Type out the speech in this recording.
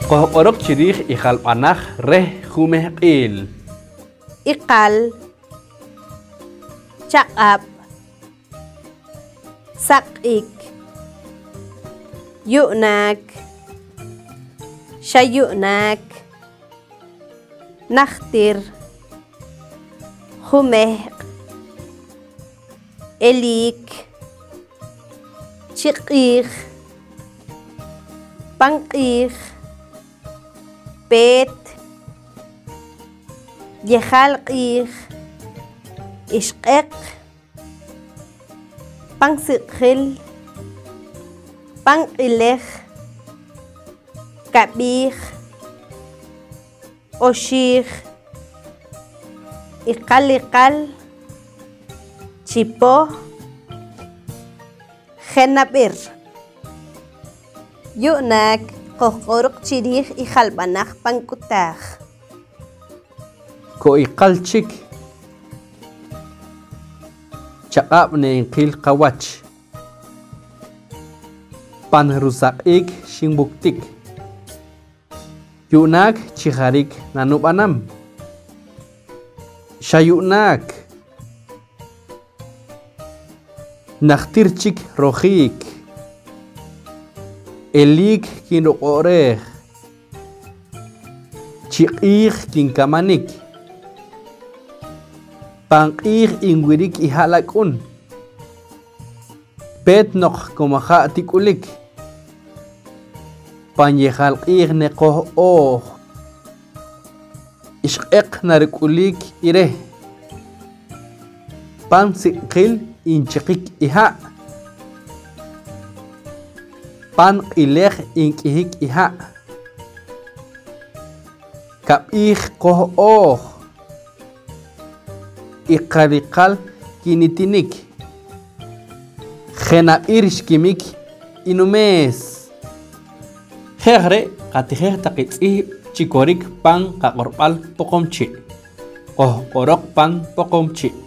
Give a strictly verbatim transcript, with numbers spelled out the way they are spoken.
Qojq'oroq chi riij i jalb'anaj reh jumehq'iil. Iqal, chaq'ab', saq'ik, yu'naak, xa yu'naak, najtir, jumehq', eliik, chi q'iij, pan q'iij, peet, yejaal q'iij, ixq'eq, pan sik'jil, pan q'ilej, kab'iij, oxiij, iqal iqal, chi poh, jenab'ir. Yu'naak qojq'oroq chi riij i jalb'anaj pan k'utaaj. Ko'iqal chik, chaq'ab' neenqil qawach, pan rusaq'iik xinwuktik. Yu'naak chi jariik nanub'anam. Xa yu'naak, najtir chik rojiik, eliik kinruq'o'reej, chi q'iij kinkamanik, pan q'iij inwirik i ha'lak'un, peet noq ku maja' tik'ulik, pan yejaal q'iij neqoh-ooj, ixq'eq narik'ulik i reh, pan sik'jil inchiqik i ha', pan q'ilej ink'ihik i ha', kab'iij qoh-ooj, iqal iqal kinitinik, jenab'ir xkimik i numees. Je' aj re' qatijej taq i tz'ihb' chi korik pan qaq'orb'al Poqomchi'. Qojq'oroq pan Poqomchi'.